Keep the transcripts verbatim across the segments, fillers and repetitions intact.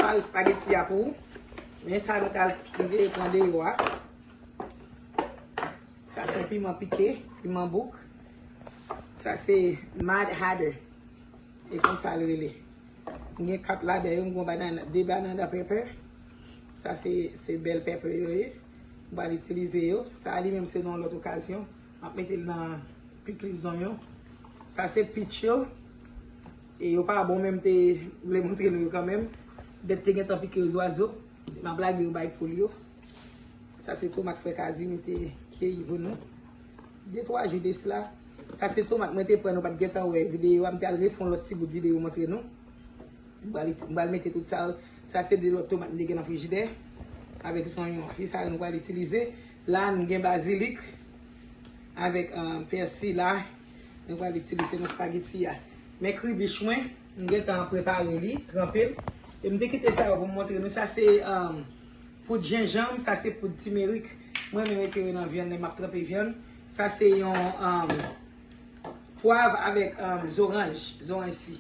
Al espageti a pou ou. Men sa nou t al pran deyò a. Sa se yon piman pike, piman bouk. Sa se Mad Hatter. E konsa l rele. M gen kat ladan yo, m gen banana, de banana pepper. Sa se, se bell pepper yo ye. M pral itilize yo. Sa a li menm se nan yon lòt okazyon. M ap mete l nan pikliz zonyon. Sa se peach yo. E yo pa bon, men m te vle montre nou yo kanmenm. Bèt te gentan pike yo, zwazo. M ap lage yo bay poul yo. Sa se tomat frè Kazim te keyi pou nou. De twa jou de sila. Sa se tomat mwen te pran, nou pa t gentan wè videyo a, m te al refè yon lòt ti bout videyo montre nou. M pral iti-, m pral mete tout sa. Sa se de lòt tomat m te gen nan frijidè. Avèk zonyon. Se sa nou pral itilize. La, nou gen bazilik. Avèk, euh, pèsi la. Nou pral itilize nan espageti a. Men kribich mwen, m gentan prepare li, tranpe l. E m te kite sa yo pou m montre nou. Sa se, um, poud jenjanm, sa se poud timerik. Mwen menm mete yo nan vyann lè m ap tranpe vyann. Sa se yon, um, pwav avèk, um, zoranj, zoranj si.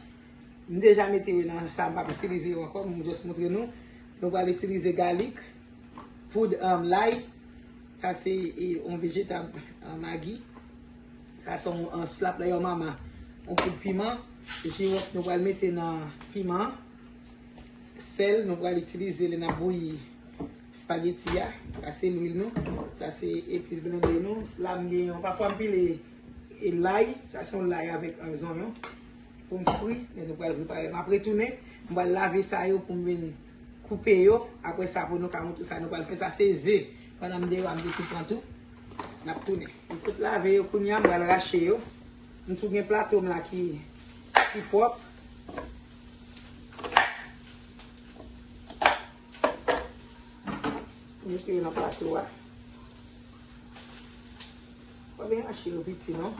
M deja mete yo nan sa, m p ap itilize yo ankò, m just montre nou. Nou pral itilize galik, poud, um, lay. Sa se, e, yon vejetab, um, Maggi. Sa se yon, yon slap la, yon mama. Yon poud piman. Jiwòf nou pral mete nan piman an. Sèl nou pral itilize lè n ap bouyi espageti a. Sa se lwil nou. Sa se epis blende nou. La m gen yon, pafwa m pile e lay. Sa se yon lay avèk, euh, zonyon. Pou m fri, lè nou pral prepare. M ap retounen. M pral lave sa yo pou m vin koupe yo. Apre sa, pou nou ka montre sa nou pral fè. Sa se ze. Pandan m deyò a, m te tou pran tou. N ap tounen. M sot lave yo kounye a, m pral rache yo. M tou gen plato m la ki, ki pwòp. Mete yo nan plato a. Pa byen rache yo piti non.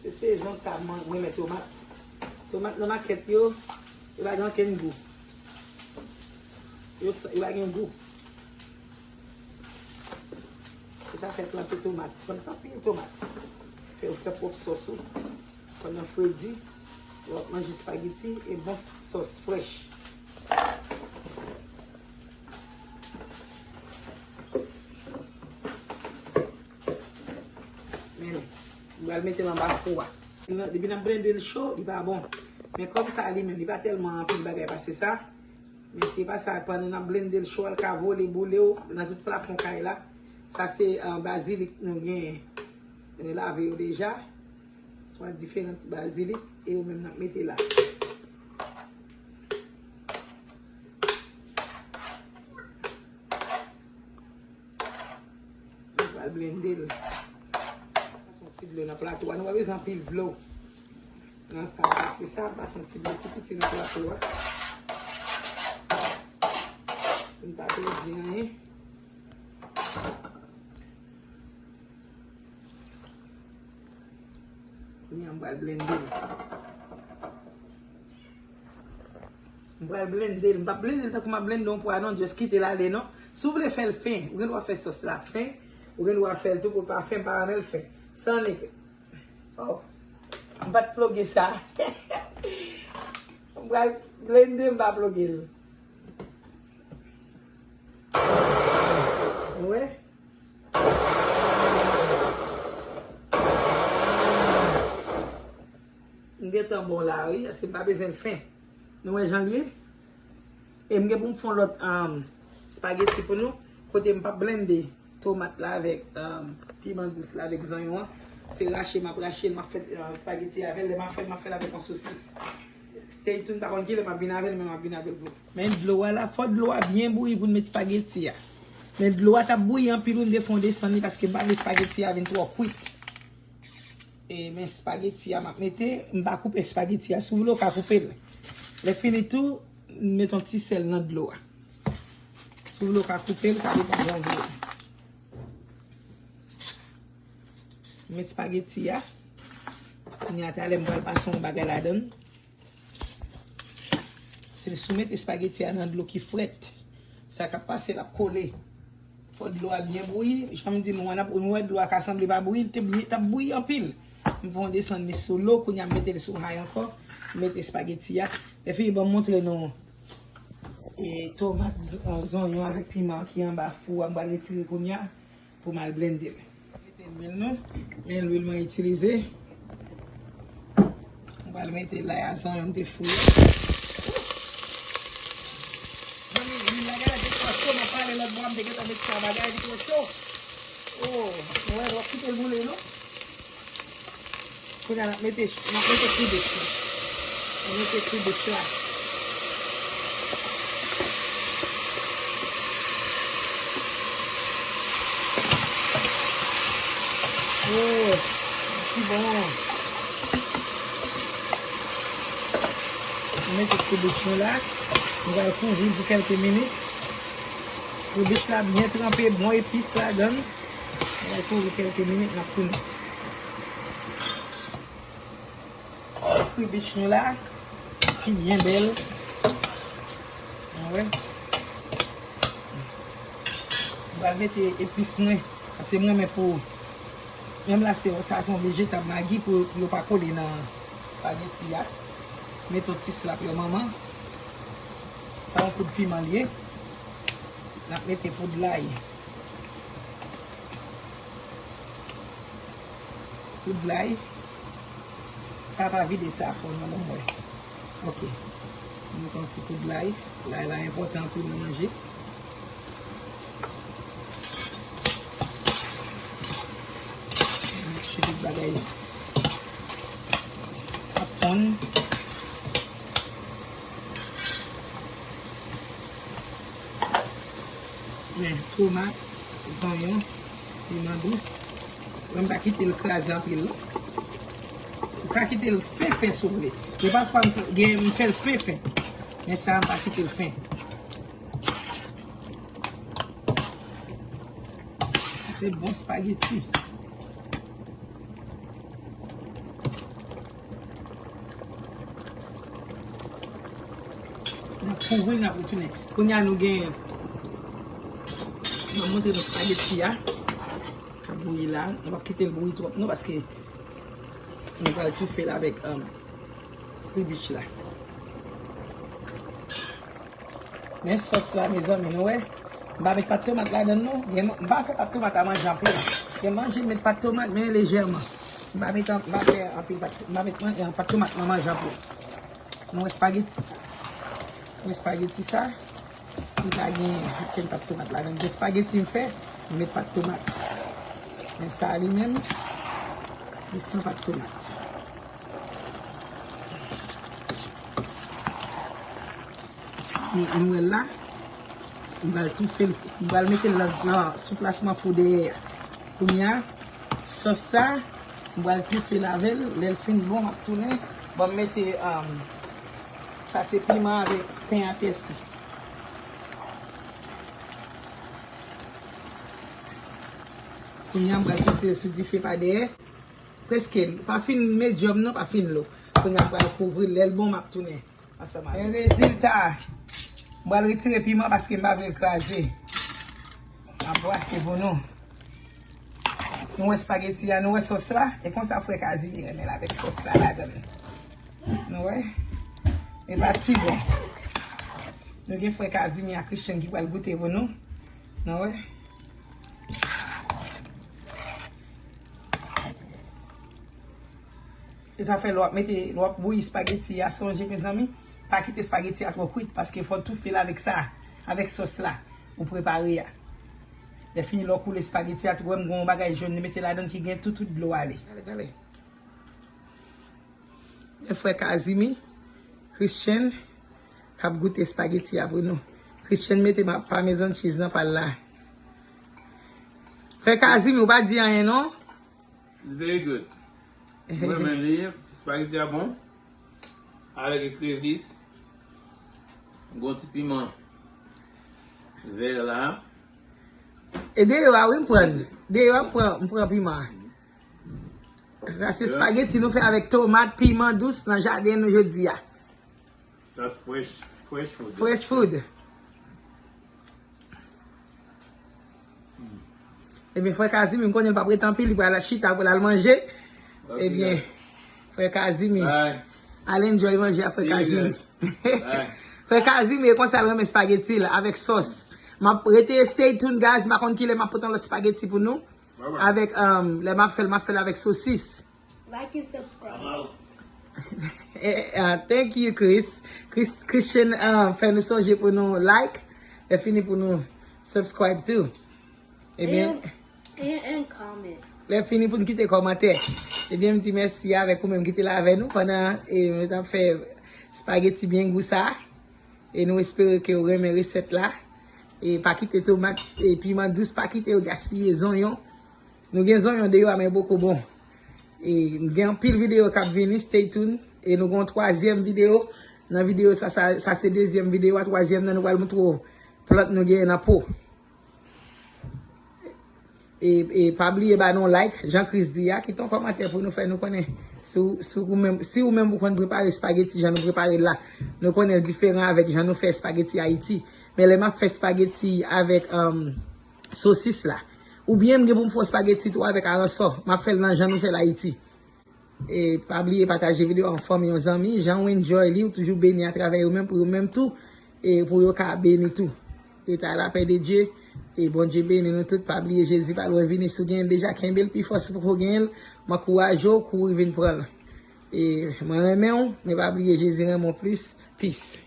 Se sezon sa mwen renmen tomat. Tomat nan makèt yo, yo pa gen ankenn gou. Yo, sa- yo pa gen gou. Se sa fè plante tomat. Plante anpil tomat. Fè ou fè pwòp sòs ou. Pandan fredi, w ap manje espageti e bon sòs frèch. Men, m pral mete l anba fou a. Depi n ap blende l cho, li pa bon. Men kòm sa li menm, li pa tèlman anpil bagay pase sa. Men se pa sa, pandan n ap blende l cho, l ka vole, boule w nan tout plafon kay la. Sa se, ah, bazilik nou genyen. Nou lave yo deja. Twa diferan bazilik e yo menm n ap mete la. Nou pral blende l. Pase yon ti dlo nan plato a. Nou pa bezwen anpil dlo. Nan sa, se sa, pase yon ti dlo tou piti nan plato a. Nou pa pèdi anyen. Kounye a, m pral blende l. M pral blende l. M p ap blende l tankou m ap blende yon pwa non, just kite l ale non. Si w vle fè l fen, ou gen dwa fè sòs la fen, ou gen dwa fè l tou pou l pa fen, m pa renmen l fen. San nèg. Oh. M pa t ploge sa. M pral blende, m pa ploge l. Ou wè? M gentan bon la, wi, paske m pa bezwen l fen. Nou wè jan l ye? E m gen pou m fè yon lòt, um, espageti pou nou, kote m p ap blende tomat la avèk, um, piman dous la avèk zonyon an. Se rache m ap rache l, m ap fè, uh, espageti avè l. Lè m ap fè l, m ap fè l avèk yon sosis. Stay tuned, pa konn kilè m ap vin avè l, men m ap vin avè l pou. Men dlo a la, fò dlo a byen bouyi pou n met espageti a. Men dlo a t ap bouyi anpil wi, m te fè yon desann li paske m pa vle espageti a vin twò kwit. E men espageti a m ap mete, m pa koupe espageti a, si w vle w ka koupe l. Lè fini tou, m met yon ti sèl nan dlo a. Si w vle w ka koupe l, sa depann jan w vle. M met espageti a. Kounye a talè m pral pase yon bagay ladan l. Se si w mete espageti a nan dlo ki frèt, sa k ap pase, l ap kole. Fò dlo a byen bouyi. Jan m di nou an, nou wè dlo a ka sanble pa bouyi, li te byen, t ap bouyi anpil. M fè yon desann li sou lo, kounye a m mete l sou high ankò. M mete espageti a. Lèfini, ban m montre nou e, tomat, z- zonyon avèk piman ki anba fou a, m pral retire kounye a pou m al blende l. Mete lwil nou, men lwil mwen itilize. Mwen pral mete lay a, zonyon m te fouye. Zanmi, lwil la, gade, de twa cho, mwen pale lòt bò, m te gentan met sa bagay, li twò cho. Oh, mwen wè, w ap kite l boule, non? Kounye a, n ap mete, n ap mete kribich la. N ap mete kribich la. Oh, ki bon. Nou mete kribich nou la. Nou pral kouvri l pou kèlke minit. Kribich la byen tranpe, bon epis ladan l. Nou pral kouvri kèlke minit, n ap tounen. Kribich nou la, ki byen bèl. Ou wè? M pral mete epis mwen, paske m renmen pou, menm la se, sa se yon vejetab Magi pou yo pa kole nan espageti a. Mete yon ti slap yo manman. Sa yon kout piman l ye. N ap mete poud lay. Poud lay. Sa pa vide sa fò non, ban m wè. Ok. Nou met yon ti poud lay. Lay la enpòtan anpil nan manje. Mèt chou tout bagay ap fonn. Men, tomat, zonyon, piman dous. Mwen pa kite l kraze anpil, non. Ou ka kite l fen fen si w vle. Men pafwa m fè, gen, m fè l fen fen. Men sa, m pa kite l fen. Sa se bon espageti. N ap kouvri, n ap retounen. Kounye a nou gen, m ap montre nou espageti a. K ap bouyi la. Nou p ap kite l bouyi twòp non, paske nou pral toufe l avèk, um, kribich la. Men sòs la, mezanmi, nou wè. M pa met pat tomat ladan l non. Gen, m pa fè pat tomat a manje anpil. Gen manje m met pat tomat, men lejèman. M pa met an- m pa fè anpil pat, m pa met man- pat tomat nan manje anpil. Nou wè espageti sa. Nou espageti sa. M pa gen okenn pat tomat ladan l. Gen espageti m fè, m met pat tomat. Men sa li menm, li san pat tomat. Nou, nou wè l la. M pral toufe l, m pral mete l nan, nan sou plasman fou dèyè a. Kounye a, sòs sa, m pral toufe l avè l. Lè l fin bon, m ap tounen. Ban m mete, um, sa se piman avèk pen a pèsi. Kounye a, m pral pase l sou dife pa dèyè. Prèske, pa fin medyòm non, pa fin lo. Kounye a, m pral kouvri l. Lè l bon, m ap tounen. Ansanm avè men rezilta. M pral retire piman paske m pa vle l kraze. M ap brase pou nou. Nou wè espageti a, nou wè sòs la? E konsa frè Kazimi renmen l avèk sòs sa ladan l. Nou wè? E pa ti bon. Nou gen frè Kazimi ak Christian ki pral goute pou nou. Nou wè? E sa fè lè w ap mete, lè w ap bouyi espageti a, sonje, mezanmi, pa kite espageti a twò kwit, paske fò w toufe l avèk sa, avèk sòs la ou prepare a. Lè fini, lè w koule espageti a, tou wè m gen yon bagay jòn li mete ladan l ki gen tout, tout dlo a li. Gade, gade. Men frè Kazimi, Christian, k ap goute espageti a pou nou. Christian mete ma- parmesan cheese nan pa l la. Frè Kazimi, ou pa di anyen non? Very good. Mwen renmen li. Espageti a bon. Avèk ekrevis. Gon ti piman vè la. E deyò a wi m pran. Deyò a m pran, m pran piman. Sa se espageti nou fè avèk tomat, piman dous nan jaden nou jodi a. That's fresh, fresh food. Fresh food. Ebyen, frè Kazimi, m konnen l p ap rete anpil, li pral chita pou l al manje. Ebyen, frè Kazimi, al enjoy manje a, frè Kazimi. Frè Kazimi, e konsa l renmen spaghetti l avèk sòs. M ap rete stay tuned, guys, m pa konn kilè m ap pote yon lòt spaghetti pou nou. Avèk, um, lè m ap fè l, m ap fè l avèk sosis. Like and subscribe. Eh, ah, thank you, Chris. Chris Christian, ah, fè nou sonje pou nou like. Lè fini pou nou subscribe too. Ebyen, and, and, and comment. Lè fini pou n kite kòmantè. Ebyen, m di mèsi avèk ou menm ki te la avè nou pandan, e, nou t ap fè spaghetti byen gou sa. E nou espere ke w renmen resèt la. E pa kite tomat e piman dous, pa kite yo gaspiye zonyon. Nou gen zonyon deyò a, men poko bon. E gen anpil videyo k ap vini, stay tuned. E nou gen yon twazyèm videyo. Nan videyo sa, sa, sa se dezyèm videyo a, twazyèm nan nou pral montre w plant nou genyen nan po. E, e pa bliye ba nou like, jan Chris di a, kite yon kòmantè pou nou fè nou konnen si w, si w menm, si w menm ou konn prepare spaghetti jan nou prepare l la. Nou konnen l diferan avèk jan nou fè spaghetti Ayiti. Men lè m ap fè spaghetti avèk, um, sosis la. Oubyen m gen pou m fè yon spaghetti tou avèk aransò. M ap fè l nan jan nou fè l Ayiti. E pa bliye pataje videyo an fanmi, yon zanmi. Jan w enjoy li, ou toujou beni atravè yo menm, pou yo menm tou, e pou yo ka beni tou. Rete a la pè de Dye. E Bondye beni nou tout. Pa bliye Jezi pa lwen vini. Si w genyen l deja, kenbe l pi fò. Si w poko genyen l, m ankouraje w kouri vin pran l. E mwen renmen w, men pa bliye Jezi renmen w plis. Peace.